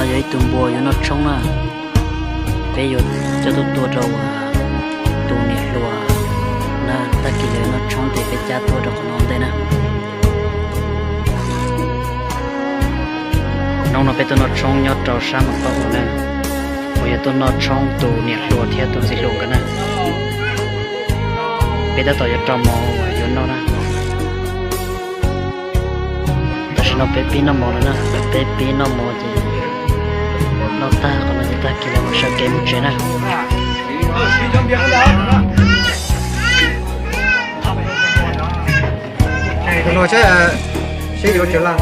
Yog ib tug npua yuav noj tshoob na, peb yuav coj tuaj tua rau tus niam hluas na, tag kis lawv noj tshoob ces peb cab tuaj rau qhov no ua ntej na. Hnub no peb tuaj noj tshoob nyob rau sab Mos Toj na, uas yog tuaj noj tshoob tus niam hluas thiab tus txiv hluas nkawd na. Peb tab tom yuav rau mov uas yuav noj na. Tam sim no peb pib noj mov lawm na, peb pib noj mov ces noj tag qhov no ces tag kis lawv mam sawv kev mus tsev na. Tus no saib, seb yuav tsev laj.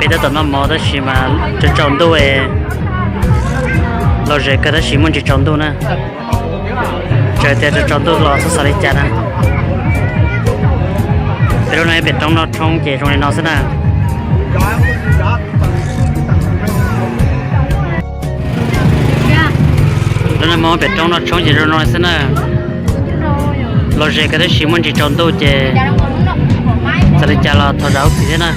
Peb tab tom noj mov tab sis mas tsaus tsaus ntuj, los ze kawg tab sis muaj ntsis tsaus ntuj na. Txawm tias tsaus tsaus ntuj los txhob xav li cas na. Peb lub no pem roob noj tshoob ces zoo li no xwb na. Lub no pem roob noj tshoob ces zoo no xwb na. Los ze kawg tab sis muaj ntsis tsaus ntuj ces txawm li cas los thov zam lub txim thiab na.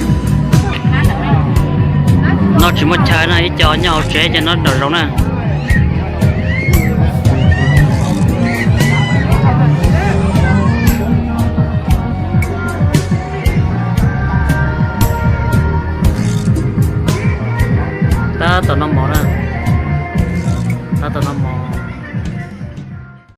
Noj tsis muaj chaw na, ib co nyob hauv tsev ces noj nraum zoov na.